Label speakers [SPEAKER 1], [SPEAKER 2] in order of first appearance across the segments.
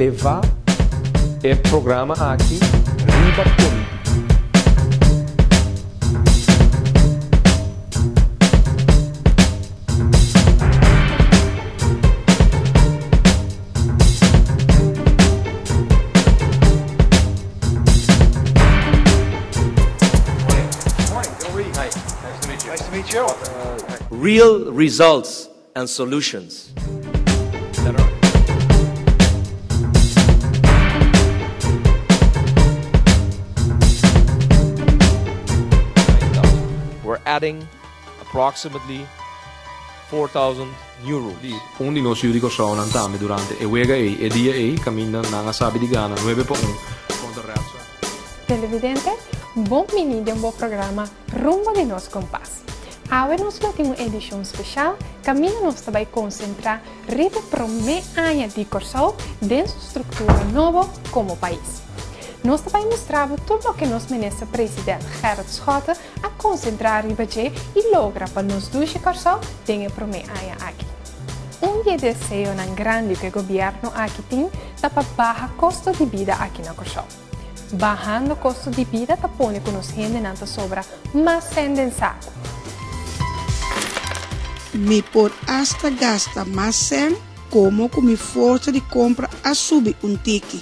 [SPEAKER 1] Elevá e programa aki riba polítika.
[SPEAKER 2] Real results and solutions.
[SPEAKER 1] We're adding approximately 4,000 new rooms.
[SPEAKER 3] Di un di nos yu di Kòrsounan tambe durante e wega ei, e dia ei kaminda nan a sabi di gana 9-1 kontra Red Sox.
[SPEAKER 4] Televidente, bon bini den bo programa Rumbo di nos Kompas. Awe nos lo tin un edishon speshal kaminda nos ta bai konsentrá riba e promé aña di Kòrsou den su struktura nobo komo pais. Nos ta bai mustra bo tur loke nos Minister President Gerrit Schotte a konsentrá riba dje i logra pa nos dushi Kòrsou den e promé aña aki. Un di e deseonan grandi ku e gobièrnu aki tin ta pa baha kosto di bida aki na Kòrsou. Bahando kosto di bida ta pone ku nos hendenan ta sobra mas sèn den saku.
[SPEAKER 5] Mi por asta gasta mas sèn komo ku mi forsa di kompra a subi un tiki.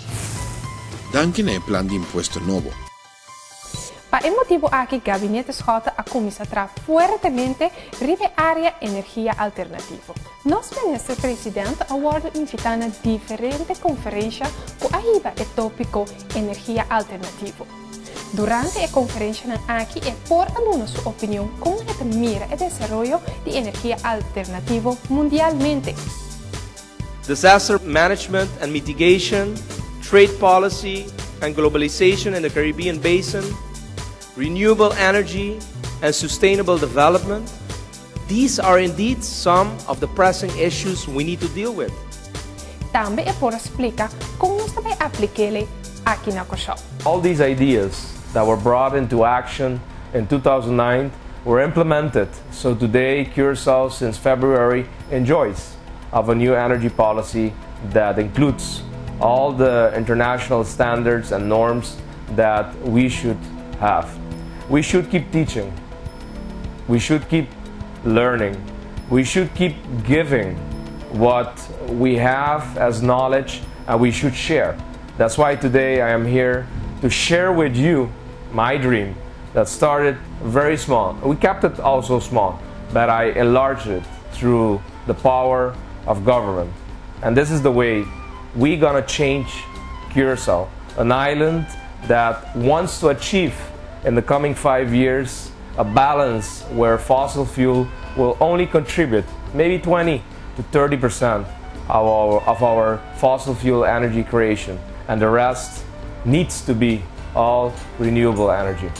[SPEAKER 6] Danki na e plan di impuesto nobo.
[SPEAKER 4] Pa e motibu aki Gabinete Schotte a kuminsá traha fuertemente riba e área energia alternativo. Nos Minister President a wòrdu invitá na diferente konferensha ku a hiba e tópiko energia alternativo. Durante e konferenshanan aki e por a duna su opinion kon e ta mira e desaroyo di energia alternativo mundialmente.
[SPEAKER 2] Disaster management and mitigation, trade policy and globalization in the Caribbean Basin, renewable energy and sustainable development. These are indeed some of the pressing issues we need to deal with.
[SPEAKER 4] Tambe e por a splika kon nos ta bai aplik'é aki na Kòrsou.
[SPEAKER 2] All these ideas that were brought into action in 2009 were implemented, so today Curaçao since February enjoys of a new energy policy that includes all the international standards and norms that we should have. We should keep teaching. We should keep learning. We should keep giving what we have as knowledge and we should share. That's why today I am here to share with you my dream that started very small. We kept it also small, but I enlarged it through the power of government. And this is the way we're gonna change Curacao, an island that wants to achieve in the coming 5 years a balance where fossil fuel will only contribute maybe 20 to 30% of our, of our fossil fuel energy creation, and the rest needs to be all renewable energy.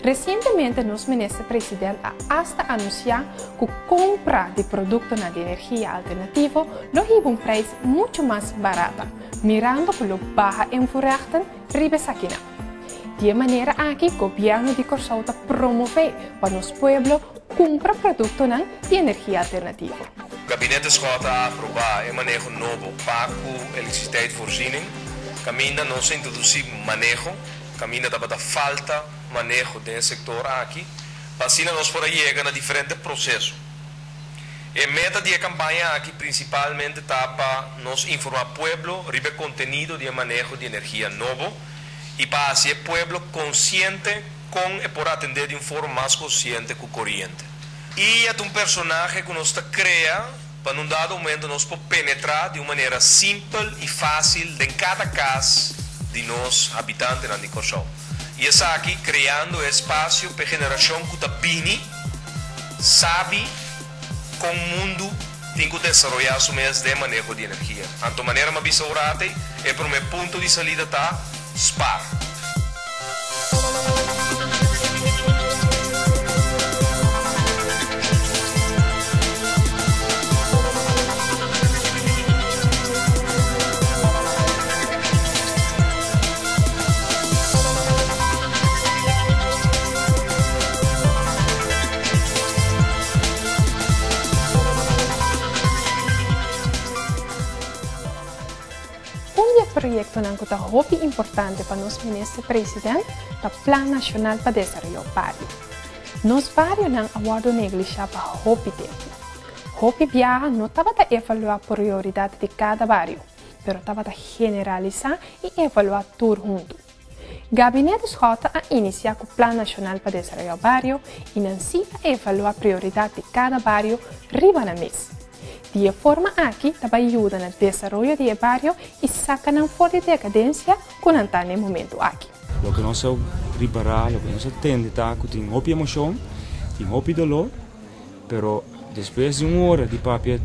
[SPEAKER 4] Resientemente nos Minister President a asta anunsiá ku kompra di produktonan di energia alternativo lo hiba un preis muchu mas barata, mirando ku lo baha invoerrechten riba esakinan. Di e manera aki Gobièrnu di Kòrsou ta promové pa nos pueblo kumpra produktonan di energia alternativo.
[SPEAKER 2] Gabinete Schotte a aprobá e maneho nobo pa ku elektriciteitsvoorziening, kaminda nos a introdusí maneho kaminda tabata falta maneho den e sektor aki, pa asina nos por a yega na diferente proseso. E meta di e kampaña aki prinsipalmente ta pa nos informá pueblo riba e kontenido di e maneho di energia nobo i pa hasi e pueblo konsiente kon e por atendé di un forma mas konsiente ku koriente. I e ta un personahe ku nos ta krea pa na un dado momento nos por penetrá di un manera simpel i fásil den kada kas di nos habitantenan di Kòrsou. I esaki kreando e espasio pa e generashon ku ta bini sabi kon mundu tin ku desaroyá su mes den maneho di energia. Anto manera mi a bisa ora atei, e promé punto di salida ta spar.
[SPEAKER 4] Un di e proyektonan ku ta hopi importante pa nos Minister President ta Plan Nashonal pa Desaroyo Bario. Nos barionan a wòrdu neglishá pa hopi tempu. Hopi biaha no tabata evaluá prioridat di kada bario, pero tabata generalisá i evaluá tur huntu. Gabinete Schotte a inisiá ku Plan Nashonal pa Desaroyá Bario i nan sí a evaluá prioridat di kada bario riba nan mes. Di e forma aki ta bai yuda na desaroyo di e bario i saka nan for di dekadensia ku nan ta na e momentu aki.
[SPEAKER 7] Loke nos a ripará, loke nos a tende ta ku tin hopi emoshon, tin hopi doló, pero despues di un ora di papia,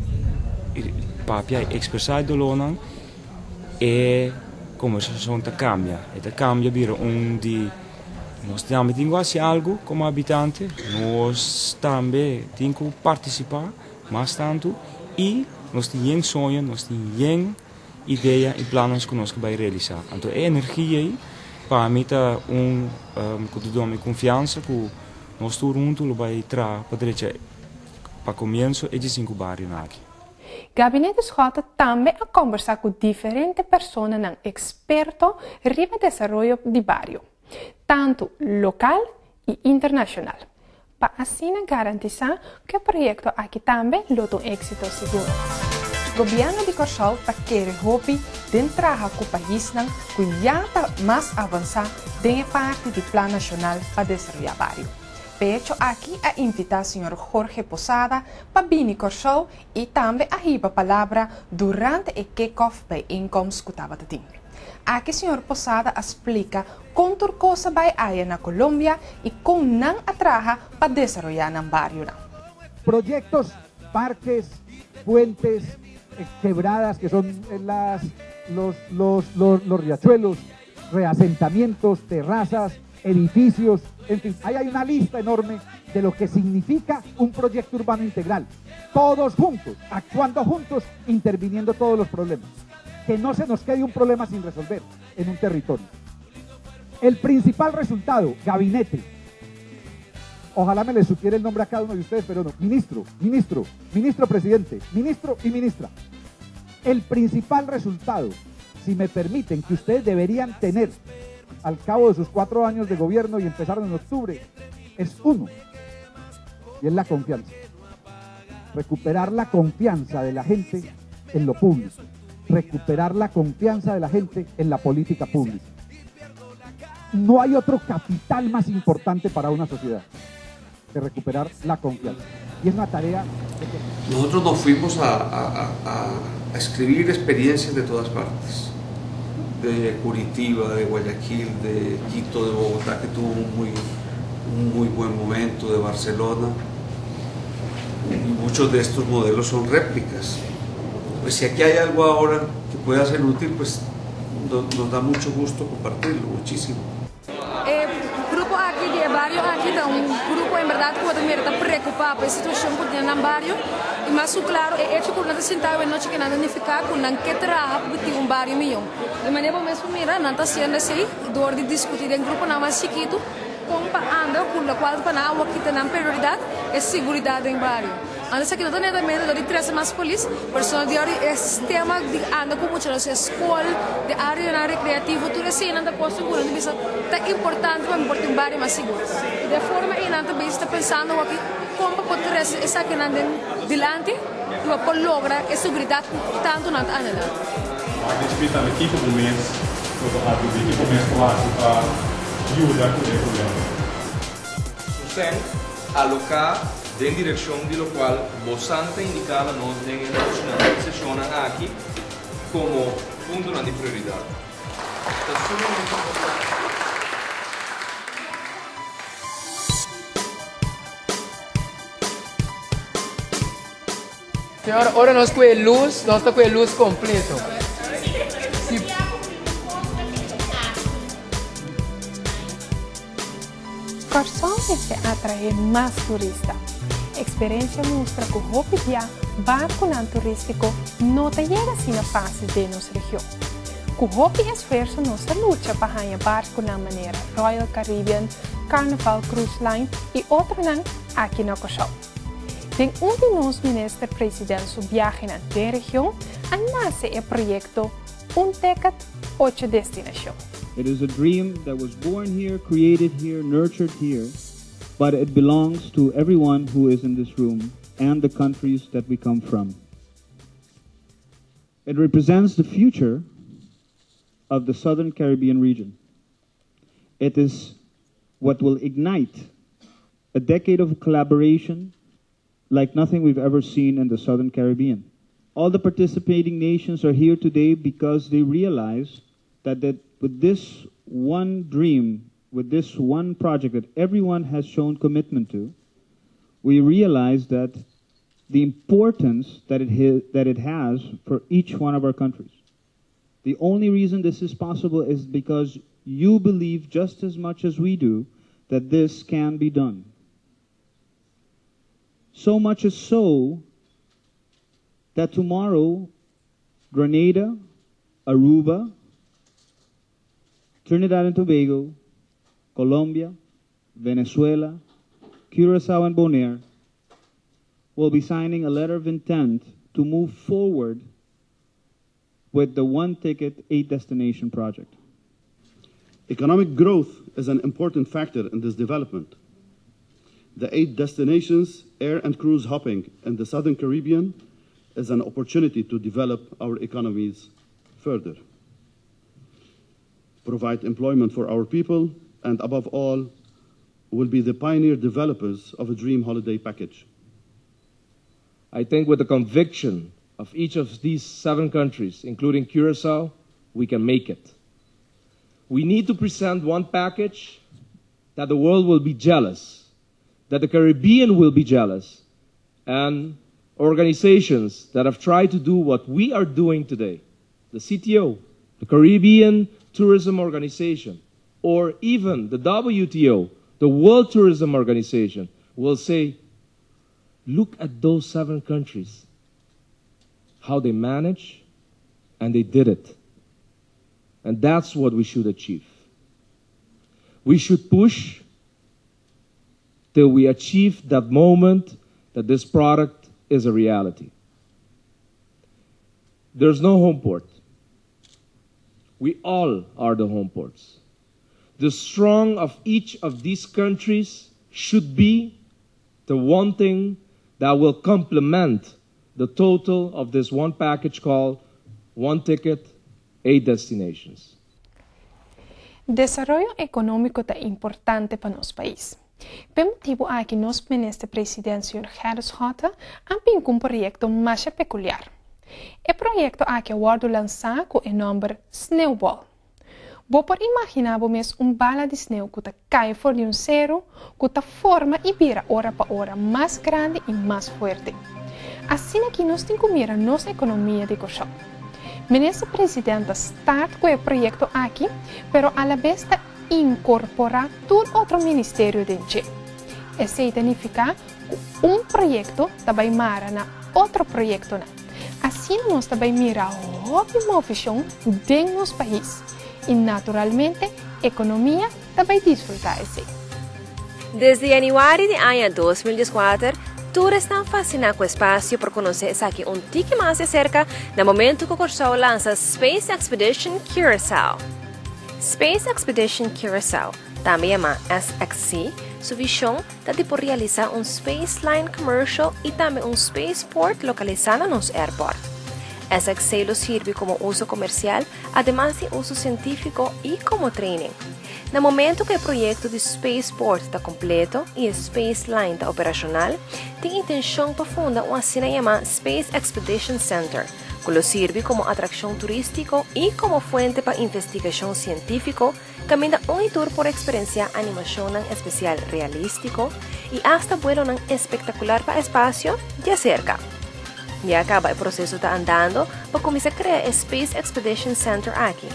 [SPEAKER 7] papia i ekspresá e dolónan, E kombersashon ta kambia. E ta kambia bira un di nos tambe tin ku hasi algu komo habitante, nos tambe tin ku partisipá mas tantu i nos tin yen soño, nos tin yen idea i plannan ku nos ke bai realisá. Anto e energia ei pa mi ta un ku ta duna mi konfiansa ku nos tur huntu lo bai traha pa drecha pa komienso e diesinku barionan aki.
[SPEAKER 4] Gabinete Schotte tambe a kombersá ku diferente personanan eksperto riba desaroyo di bario, tantu lokal i internashonal, pa asina garantisá ku e proyekto aki tambe lo ta un éksito sigur.
[SPEAKER 8] Gobièrnu di Kòrsou ta kere hopi den traha ku paisnan ku ya ta mas avansá den e parti di Plan Nashonal pa Desaroyá Bario. P'e hecho aki a invitá señor Jorge Posada pa bini Kòrsou i tambe a hiba palabra durante e kick-off bijeenkomst ku tabata tin. Aki señor Posada a splika kon tur kos a bai aya na Colombia i kon nan a traha pa desaroyá nan barionan.
[SPEAKER 9] Proyectos, parques, puentes, quebradas que son las los los los riachuelos, reasentamientos, terrazas, edificios, en fin, ahí hay una lista enorme de lo que significa un proyecto urbano integral. Todos juntos, actuando juntos, interviniendo todos los problemas. Que no se nos quede un problema sin resolver en un territorio. El principal resultado, gabinete. Ojalá me le supiera el nombre a cada uno de ustedes, pero no. Ministro, ministro, ministro presidente, ministro y ministra. El principal resultado, si me permiten, que ustedes deberían tener al cabo de sus cuatro años de gobierno y empezaron en octubre, es uno, y es la confianza. Recuperar la confianza de la gente en lo público, recuperar la confianza de la gente en la política pública. No hay otro capital más importante para una sociedad que recuperar la confianza. Y es una tarea...
[SPEAKER 10] Nosotros nos fuimos a, a escribir experiencias de todas partes de Curitiba, de Guayaquil, de Quito, de Bogotá, que tuvo un muy, un muy buen momento, de Barcelona. Y muchos de estos modelos son réplicas. Pues si aquí hay algo ahora que pueda ser útil, pues nos da mucho gusto compartirlo, muchísimo.
[SPEAKER 11] E grupo aki di e bario aki ta un grupo en berdad cu bo ta mira ta preocupa pa e situacion cu tin nan bario y mas cu claro e hecho cu nan ta sinta awe nochi ke nan ta nifica cu nan ke traha pa tin un bario miyo. Di manera bo mes por mira nan ta haciendo esey door di discuti den gruponan mas chikitu con pa anda cu locual pa nan awor kita nan prioridad e siguridad den bario. Anto esaki no ta netamente dor di trese mas polis, pero sino dor di e sistema di anda ku muchanan su eskol, di areanan rekreativo, tur eseinan ta kos ku nan ta bisa ta importante pa mi por tin un bario mas sigur. I den forma ei nan ta bisa ta pensando awor kon pa por trese esakinan den dilanti i pa por logra e seguridat ku tantu nan ta anhelá.
[SPEAKER 12] Wak di splita tambe kiko bo mes lo por atribuí, kiko bo mes por hasi pa yuda ku e problema.
[SPEAKER 3] Sosten aloká den direkshon di lokual bosan ta indiká na nos den e nochinan di seshonnan aki komo puntonan di prioridat. Ta sumamente importante.
[SPEAKER 1] Señor, ora nos kue lus, nos ta kue lus kompleto. Si.
[SPEAKER 4] Kòrsou mester atraé mas turista. Eksperensia mustra ku hopi bia barkunan turístiko no ta yega asina fásil den nos region. Ku hopi esfuerso nos a lucha pa haña barkunan manera Royal Caribbean, Carnival Cruise Line i otronan aki na Kòrsou. Den un di nos minister president su biahenan den region a nase e proyekto. Un ticket, ocho destinashon.
[SPEAKER 13] It is a dream that was born here, created here, nurtured here, but it belongs to everyone who is in this room and the countries that we come from. It represents the future of the Southern Caribbean region. It is what will ignite a decade of collaboration like nothing we've ever seen in the Southern Caribbean. All the participating nations are here today because they realize that, that with this one dream, with this one project that everyone has shown commitment to, we realize that the importance that it, that it has for each one of our countries. The only reason this is possible is because you believe just as much as we do that this can be done. So much is so that tomorrow, Grenada, Aruba, Trinidad and Tobago, Colombia, Venezuela, Curacao, and Bonaire will be signing a letter of intent to move forward with the One Ticket, Eight Destination project.
[SPEAKER 14] Economic growth is an important factor in this development. The eight destinations, air and cruise hopping in the Southern Caribbean is an opportunity to develop our economies further, provide employment for our people, and above all, will be the pioneer developers of a dream holiday package.
[SPEAKER 2] I think with the conviction of each of these seven countries, including Curacao, we can make it. We need to present one package that the world will be jealous, that the Caribbean will be jealous, and organizations that have tried to do what we are doing today, the CTO, the Caribbean Tourism Organization, or even the WTO, the World Tourism Organization, will say, look at those seven countries, how they manage, and they did it. And that's what we should achieve. We should push till we achieve that moment that this product is a reality. There's no home port. We all are the home ports. The strong of each of these countries should be the one thing that will complement the total of this one package called one ticket, eight destinations.
[SPEAKER 4] Desaroyo ekonómiko ta importante pa nos pais. P'e motibu aki nos Minister President señor Gerrit Schotte a bin ku un proyekto masha pekuliar. E proyekto aki a wòrdu lansá ku e nòmber Sneeuwbol. Bo por imaginá bo mes un bala di sneu ku ta kai for di un seru ku ta forma i bira ora pa ora mas grandi i mas fuerte. Asina ki nos tin ku mira nos ekonomia di Kòrsou. Minister President ta start ku e proyekto aki, pero alabes ta inkorporá tur otro ministerio den dje. Esei ta nifiká ku un proyekto ta bai mara na otro proyektonan. Asina nos ta bai mira hopi movishon den nos pais i naturalmente ekonomia ta bai disfrutá esei.
[SPEAKER 15] Desde yanüari di aña 2014, tur esnan fasiná ku espasio por konosé esaki un tiki mas di serka na momentu ku Kòrsou lansa Space Expedition Curaçao. Space Expedition Curaçao, tambe yamá SXC, su vishon ta di por realisá un spaceline commercial i tambe un spaceport lokalisá na nos airport. SXC lo sirbi komo uso komersial, ademas di uso sientífiko i komo training. Na momentu ku e proyekto di spaceport ta kompleto i e spaceline ta operashonal, tin intenshon pa funda un asina yamá Space Expedition Center, ku lo sirbi komo atrakshon turístiko i komo fuente pa investigashon sientífiko kaminda un i tur por eksperensiá animashonnan espesial realístiko i asta buelonan espektakular pa espasio djaserka. Ya kaba e proseso ta andando pa kuminsá krea e Space Expedition Center aki.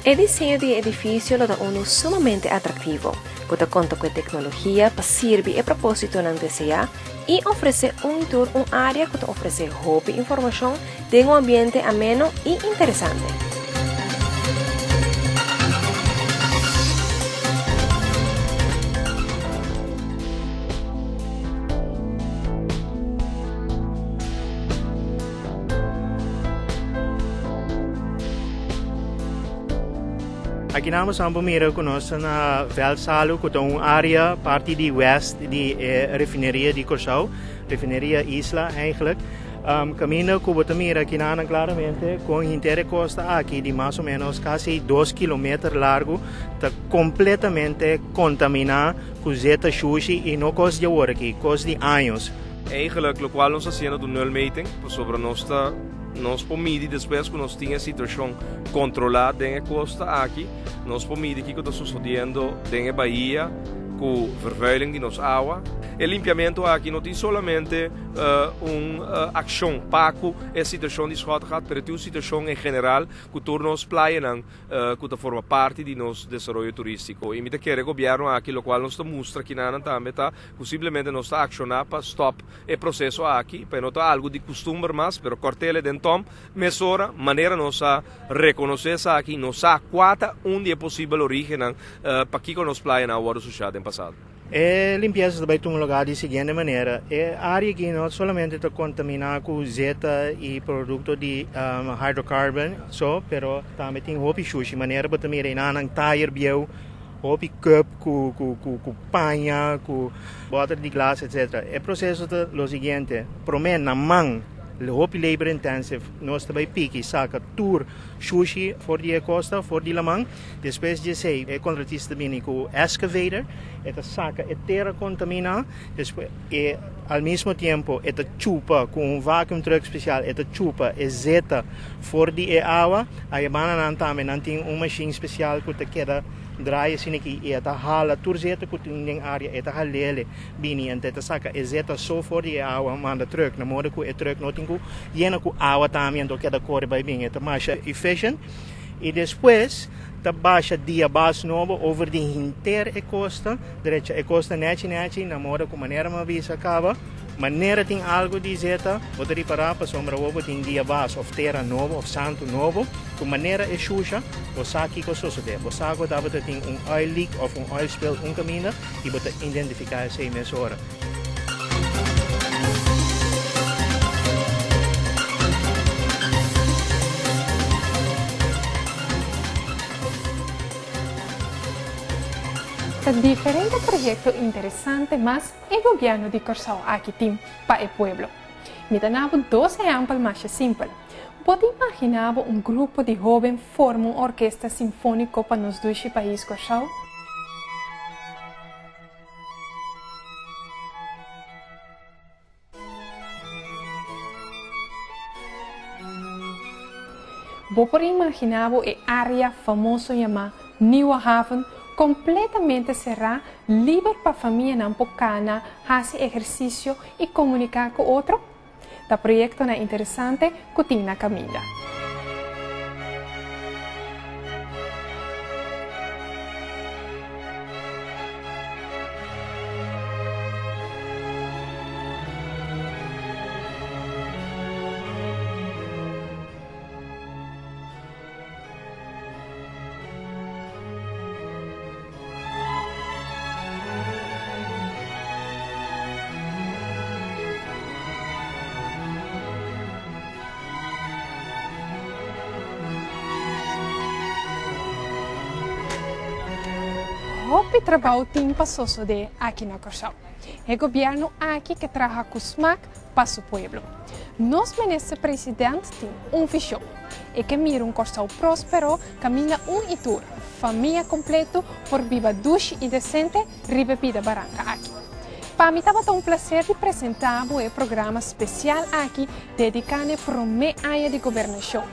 [SPEAKER 15] E diseño di e edifisio lo ta unu sumamente atraktivo, ku ta konta ku e teknologia pa sirbi e propósitonan deseá i ofresé un i tur un área ku ta ofresé hopi informashon den un ambiente ameno i interesante.
[SPEAKER 16] Akinan bo por mira ku nos ta na Veld Salu ku ta un área parti di west di e refineria di Kòrsou, refineria Isla eigenlijk. Kaminda ku bo ta mira akinanan klaramente kon henter e kosta aki di mas o ménos kasi dos kilometer largu ta kompletamente kontaminá ku zeta shushi i no kos di awor aki, kos di años.
[SPEAKER 3] Eigenlijk lokual nos ta hasiendo ta un nulmeting pasobra nos ta nos por midi despues ku nos tin e situashon kontrolá den e kosta aki, nos por midi kiko ta sosodiendo den e bahia ku vervuiling di nos awa. E limpiamentu aki no tin solamente un akshon pa ku e situashon di Schottegat, pero tin un situashon en general ku tur nos playanan ku ta forma parti di nos desaroyo turístiko. I mi ta kere gobièrnu aki lokual nos ta mustra kinanan tambe ta ku simplemente nos ta akshoná pa stòp e proseso aki, pa e no ta algu di kustumber mas, pero kòrt'el den tòm mesora, manera nos a rekonosé esaki, nos sa kua ta un di e posibel orígennan pakiko nos playanan a wòrdu sushá den pasado.
[SPEAKER 16] E limpiesa ta bai tuma lugá di siguiente manera, e área aki no solamente ta kontaminá ku zeta i produkto di hydrocarbon so, pero tambe tin hopi shushi, manera bo ta mira enanan tayer bieu, hopi cup cu cu cu cu paña cu boter di glas etc. E proceso ta lo siguiente, prome na man hopi labor intensive nos ta bay piki saca tur shushi for di e costa for di laman, despues di esey e contratista ta bini cu excavator e ta saca e tera contamina despues e al mismo tiempo e ta chupa cu un vacuum truck special e ta chupa e zeta for di e awa. Ayabana nan tambe nan tin un machine special cu ta keda draai asina aki y e ta hala tur zeta cu tin den area e ta halele bini ente ta saca e zeta so for di e awa manda truck na modo cu e truck no tin cu yena cu awa tambe anto keda core bay bin e ta masha efficient y despues ta basha diabas nobo over di henter e costa drecha e costa nechi nechi na modo cu manera mi a bisa caba. Manera tin algu di zeta, bo ta ripará pasobra awor bo tin dia bas òf tera nobo òf santu nobo. Ku manera e shusha, bo sa kiko sosodé. Bo sa ku tabata tin un oil leak òf un oil spill un kaminda i bo ta identifiká esei mesora.
[SPEAKER 4] Ta diferente proyekto interesante mas E gobièrnu di Kòrsou aki tin pa e pueblo. Mi ta na bo dos ehèmpel masha simpel. Bo ta imaginá bo un grupo di hóben forma un orkesta sinfóniko pa nos dushi pais Kòrsou? Bo por imaginá bo e área famoso yamá Nieuwe Haven kompletamente será liber pa famianan por kana, hasi ehersisio i komuniká ku otro? Ta proyektonan interesante ku tin na kaminda. Hopi trabou tin pa sosodé aki na Kòrsou. E gobièrnu aki ke traha ku smak pa su pueblo. Nos Minister President tin un vishon. E ke mira un Kòrsou próspero kaminda un i tur, famia kompleto, por biba dushi i desente riba e pida baranka aki. Pa mi tabata un plaser di presentá bo e programa spesial aki dediká na e promé aña di gobernashon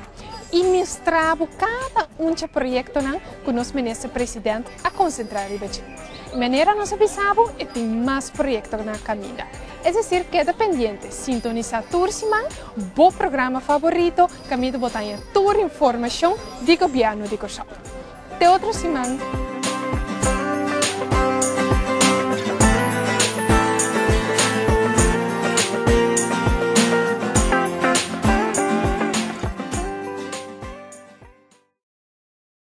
[SPEAKER 4] i mustra bo kada un dje proyektonan ku nos Minister President a konsentrá riba dje. Manera nos a bisa bo, e tin mas proyekto na kaminda. Es desir, keda pendiente, sintonisá tur siman bo programa favorito kaminda bo ta haña tur informashon di Gobièrnu di Kòrsou. Te otro siman!